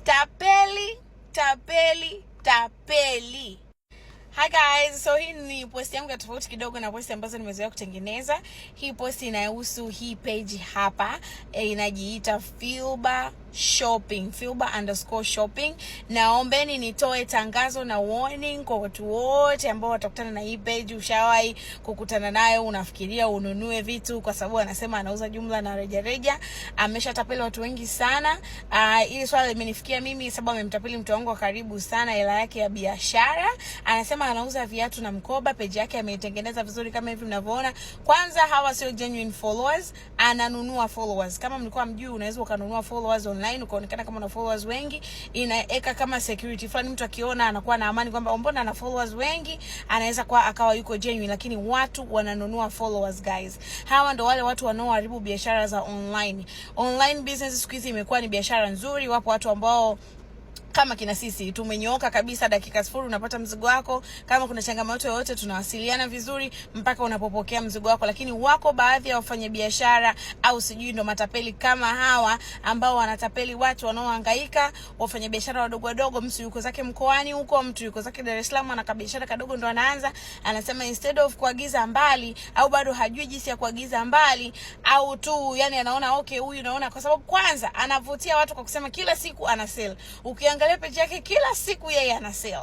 Tapeli, tapeli, tapeli. Hi guys, so hii ni post yangu ya tofauti kidogo na post ambazo nimezoea kutengeneza. Hii post inahusu hii page hapa inajiita Filba Shopping, Filba_shopping. Naombeni nitoe tangazo na warning kwa watu wote ambao watakutana na hii page. Ushawahi kukutana nayo, unafikiria ununue vitu kwa sababu anasema anauza jumla na rejareja. Ameshatapeli watu wengi sana. Ili swala limenifikia mimi sababu amemtapeli mtu wangu wa karibu sana hela yake ya biashara. Anasema anauza viatu na mkoba. Page yake ameitengeneza vizuri kama hivi mnavyoona. Kwanza hawa sio genuine followers, ananunua followers. Kama mlikuwa mjui, unaweza ukanunua followers online ukaonekana kama una followers wengi, inaeka kama security fulani, mtu akiona anakuwa na amani kwamba mbona ana followers wengi, anaweza kwa akawa yuko genuine. Lakini watu wananunua followers guys. Hawa ndo wale watu wanaoharibu biashara za online. Online business siku hizi imekuwa ni biashara nzuri. Wapo watu ambao kama kina sisi tumenyooka kabisa, dakika 0 unapata mzigo wako. Kama kuna changamoto yoyote tunawasiliana vizuri mpaka unapopokea mzigo wako. Lakini wako baadhi ya wafanyabiashara au sijui ndo matapeli kama hawa ambao wanatapeli watu wanaohangaika, wafanyabiashara wadogo wadogo. Mtu yuko zake mkoani huko, mtu yuko zake Dar es Salaam, ana kabiashara kadogo ndo anaanza, anasema instead of kuagiza mbali, au bado hajui jinsi ya kuagiza mbali, au tu yani anaona okay, huyu naona, kwa sababu kwanza anavutia watu kwa kusema kila siku ana sale. Ukiangalia page yake kila siku yeye ana sale.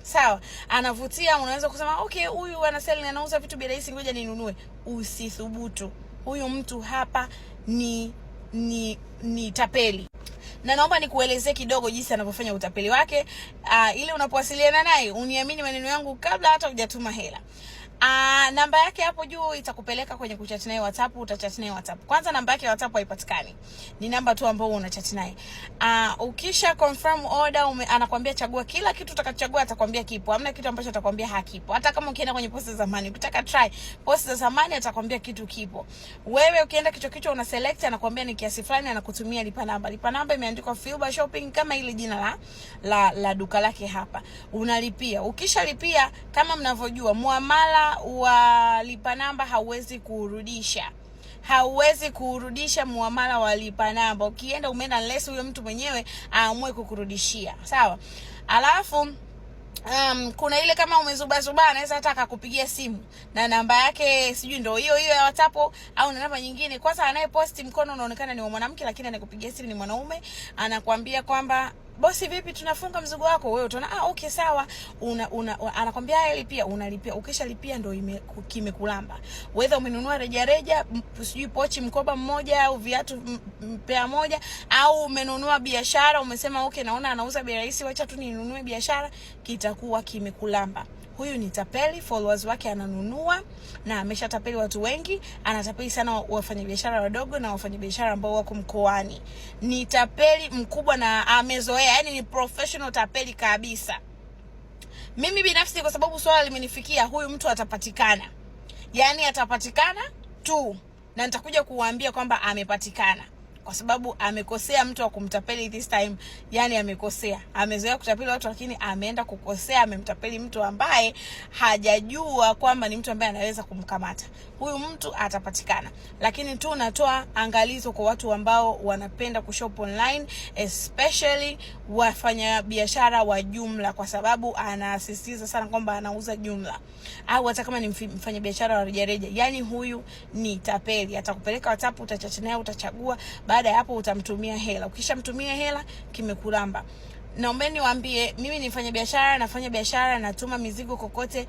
Sawa, anavutia, unaweza kusema okay, huyu ana sale na anauza vitu bei rahisi, ngoja ninunue. Usithubutu. Huyu mtu hapa ni tapeli. Na naomba nikuelezee kidogo jinsi anavyofanya utapeli wake, ili unapowasiliana naye uniamini maneno yangu kabla hata hujatuma hela. Namba yake hapo juu itakupeleka kwenye kuchat naye WhatsApp, utachat naye WhatsApp. Kwanza namba yake ya WhatsApp haipatikani. Ni namba tu ambayo unachat naye. Ukisha confirm order anakuambia chagua kila kitu utakachochagua, atakwambia kipo. Hamna kitu ambacho atakwambia hakipo. Hata kama ukienda kwenye posti za zamani, ukitaka try posti za zamani atakwambia kitu kipo. Wewe ukienda kichwa kichwa una select, anakuambia ni kiasi fulani, anakutumia lipa namba. Lipa namba imeandikwa Filba Shopping kama ile jina la duka lake hapa. Unalipia. Ukishalipia, kama mnavyojua, muamala wa lipa namba hauwezi kurudisha. Hauwezi kurudisha muamala wa lipa namba. Ukienda umeenda, unless huyo mtu mwenyewe aamue kukurudishia. Sawa? Alafu kuna ile kama umezubazuba anaweza hata akakupigia simu na namba yake sijui ndio hiyo hiyo ya WhatsApp au na namba nyingine. Kwanza anayeposti mkono unaonekana ni wa mwanamke, lakini anayekupigia simu ni mwanaume. Anakuambia kwamba bosi, vipi, tunafunga mzigo wako. Wewe utaona ah, okay sawa. Una anakwambia haya, lipia, unalipia. Ukishalipia ndio kimekulamba. Whether umenunua rejareja, sijui pochi, mkoba mmoja au viatu pea moja, au umenunua biashara, umesema okay, naona anauza bei rahisi, wacha tu ninunue biashara, kitakuwa kimekulamba. Huyu ni tapeli, followers wake ananunua na ameshatapeli watu wengi. Anatapeli sana wafanyabiashara wadogo na wafanyabiashara ambao wako mkoani. Ni tapeli mkubwa na amezoea, yani ni professional tapeli kabisa. Mimi binafsi, kwa sababu swala limenifikia, huyu mtu atapatikana, yani atapatikana tu, na nitakuja kuwaambia kwamba amepatikana, kwa sababu amekosea mtu wa kumtapeli this time. Yani amekosea, amezoea kutapeli watu, lakini ameenda kukosea, amemtapeli mtu ambaye hajajua kwamba ni mtu ambaye anaweza kumkamata. Huyu mtu atapatikana, lakini tu natoa angalizo kwa watu ambao wanapenda kushop online, especially wafanya biashara wa jumla, kwa sababu anasisitiza sana kwamba anauza jumla, au hata kama ni mfanyabiashara wa rejareja, yani huyu ni tapeli. Atakupeleka WhatsApp, utachat naye, utachagua. Baada ya hapo utamtumia hela. Ukishamtumia hela, kimekulamba. Naombeni niwaambie, mimi ni mfanya biashara, nafanya biashara, natuma mizigo kokote,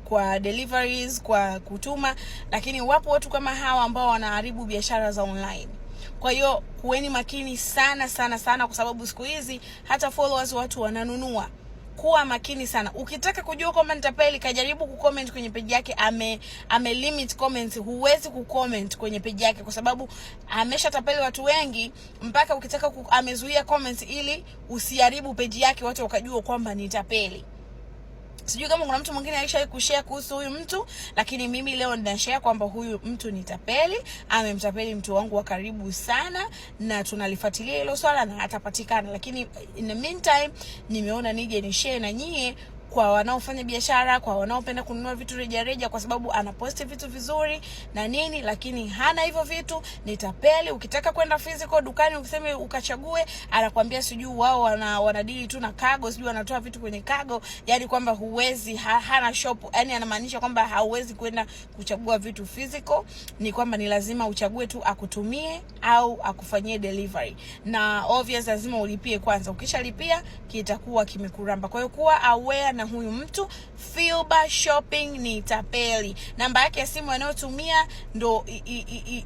kwa deliveries, kwa kutuma, lakini wapo watu kama hawa ambao wanaharibu biashara za online. Kwa hiyo kuweni makini sana sana sana, kwa sababu siku hizi hata followers watu wananunua. Kuwa makini sana. Ukitaka kujua kwamba ni tapeli, kajaribu kucomment kwenye page yake, ame limit comments. Huwezi kucomment kwenye page yake kwa sababu ameshatapeli watu wengi, mpaka ukitaka amezuia comments ili usiharibu page yake, watu wakajua kwamba ni tapeli. Sijui kama kuna mtu mwingine alishawahi kushare kuhusu huyu mtu, lakini mimi leo nina share kwamba huyu mtu ni tapeli, amemtapeli mtu wangu wa karibu sana, na tunalifuatilia hilo swala na atapatikana. Lakini in the meantime nimeona nije ni share na nyie kwa wanaofanya biashara, kwa wanaopenda kununua vitu rejareja, kwa sababu anaposti vitu vizuri na nini, lakini hana hivyo vitu, ni tapeli. Ukitaka kwenda physical dukani useme ukachague, anakwambia sijui wao wanadili tu na cargo, sijui wanatoa vitu kwenye cargo, yani kwamba huwezi hana shop, yani anamaanisha kwamba hauwezi kwenda kuchagua vitu physical, ni kwamba ni lazima uchague tu akutumie au akufanyie delivery, na obvious lazima ulipie kwanza. Ukishalipia kitakuwa kimekuramba. Kwa hiyo kuwa aware na huyu mtu. Filba Shopping ni tapeli. Namba yake ya simu anayotumia ndo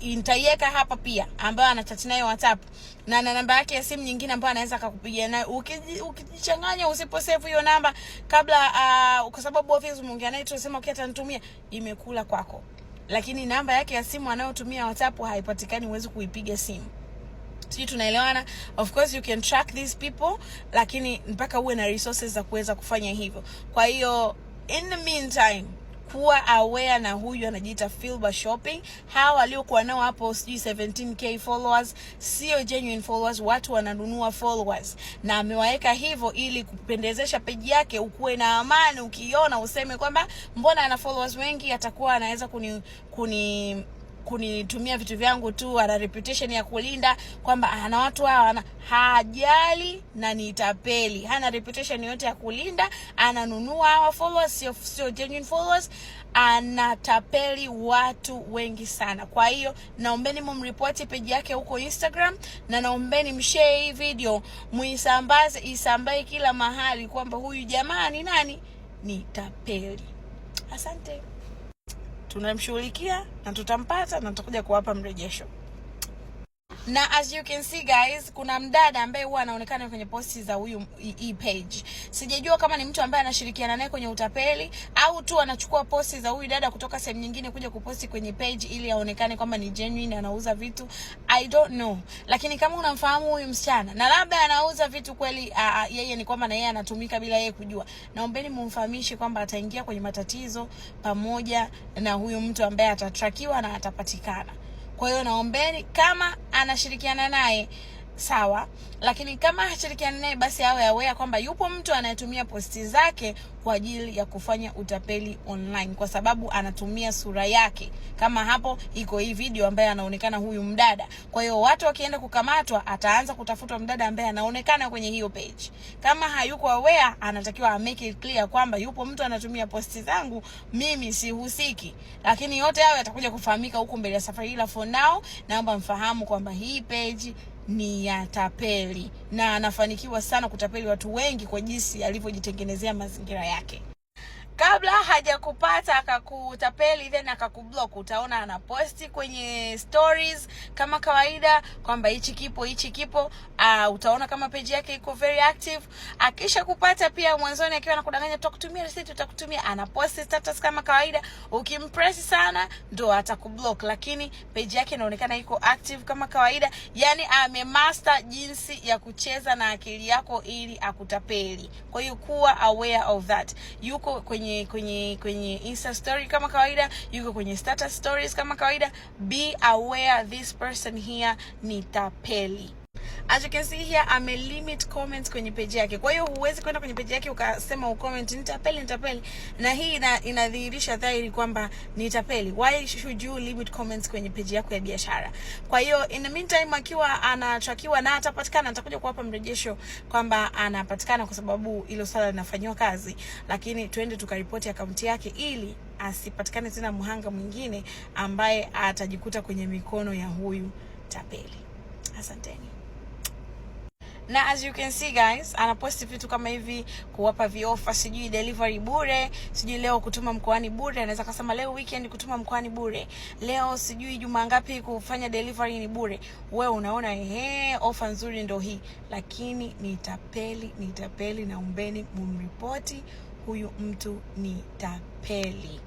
nitaiweka hapa pia, ambayo anachat nayo WhatsApp, na namba yake ya simu nyingine ambayo anaweza akakupigia nayo. Ukijichanganya, usipo save hiyo namba kabla, kwa sababu obvious umeongea naye tu, sema okay, atanitumia, imekula kwako. Lakini namba yake ya simu anayotumia WhatsApp haipatikani, huwezi kuipiga simu. Sijui tunaelewana? Of course you can track these people, lakini mpaka uwe na resources za kuweza kufanya hivyo. Kwa hiyo in the meantime, kuwa aware na huyu anajiita Filba Shopping. Hawa waliokuwa nao hapo sijui 17K followers sio genuine followers, watu wananunua followers, na amewaweka hivyo ili kupendezesha page yake, ukuwe na amani ukiona useme kwamba mbona ana followers wengi, atakuwa anaweza kunitumia vitu vyangu tu, ana reputation ya kulinda kwamba ana watu hawa ana hajali na ni tapeli, hana reputation yoyote ya kulinda, ananunua hawa followers, sio genuine followers, anatapeli watu wengi sana. Kwa hiyo naombeni mumripoti page yake huko Instagram, na naombeni mshare hii video, muisambaze, isambae kila mahali kwamba huyu jamaa ni nani, ni tapeli. Asante. Tunamshughulikia na tutampata na tutakuja kuwapa mrejesho. Na as you can see guys, kuna mdada ambaye huwa anaonekana kwenye posti za huyu hii page. Sijajua kama ni mtu ambaye anashirikiana naye kwenye utapeli au tu anachukua posti za huyu dada kutoka sehemu nyingine kuja kuposti kwenye page ili aonekane kwamba ni genuine anauza vitu. I don't know. Lakini kama unamfahamu huyu msichana na labda anauza vitu kweli, yeye ni kwamba na yeye anatumika bila yeye kujua, naombeni mumfahamishe kwamba ataingia kwenye matatizo pamoja na huyu mtu ambaye atatrakiwa na atapatikana. Kwa hiyo naombeni kama anashirikiana naye sawa, lakini kama hashirikiani naye basi awe aware kwamba yupo mtu anayetumia posti zake kwa ajili ya kufanya utapeli online, kwa sababu anatumia sura yake. Kama hapo iko hii video ambaye anaonekana huyu mdada. Kwa hiyo watu wakienda kukamatwa, ataanza kutafutwa mdada ambaye anaonekana kwenye hiyo page. Kama hayuko aware, anatakiwa make it clear kwamba yupo mtu anatumia posti zangu, mimi sihusiki. Lakini yote hayo yatakuja kufahamika huku mbele ya safari, ila for now naomba mfahamu kwamba hii page ni ya tapeli na anafanikiwa sana kutapeli watu wengi kwa jinsi alivyojitengenezea mazingira yake. Kabla hajakupata akakutapeli then akakublock, utaona anaposti kwenye stories kama kawaida kwamba hichi kipo, hichi kipo. Utaona kama page yake iko very active. Akisha kupata pia, mwanzoni akiwa anakudanganya tutakutumia receipt, tutakutumia, anaposti status kama kawaida. Ukimpress sana ndo atakublock, lakini page yake inaonekana iko active kama kawaida. Yani amemaster jinsi ya kucheza na akili yako ili akutapeli. Kwa hiyo kuwa aware of that. Yuko kwenye Insta story kama kawaida, yuko kwenye status stories kama kawaida. Be aware this person here ni tapeli. As you can see here, ame limit comments kwenye page yake. Kwa hiyo huwezi kwenda kwenye page yake ukasema ucomment ni tapeli, ni tapeli. Na hii inadhihirisha dhahiri kwamba ni tapeli. Why should you limit comments kwenye page yako ya biashara? Kwa hiyo in the meantime, akiwa anatrakiwa na atapatikana, atakuja kuwapa mrejesho kwamba anapatikana, kwa sababu hilo swala linafanywa kazi, lakini twende tukaripoti akaunti yake ili asipatikane tena mhanga mwingine ambaye atajikuta kwenye mikono ya huyu tapeli. Asanteni. Na as you can see guys, anaposti vitu kama hivi kuwapa viofa, sijui delivery bure, sijui leo kutuma mkoani bure. Anaweza kasema leo weekend kutuma mkoani bure, leo sijui juma ngapi kufanya delivery ni bure. Wewe unaona ehe, ofa nzuri ndo hii, lakini ni tapeli, ni tapeli. Naombeni mumripoti huyu mtu, ni tapeli.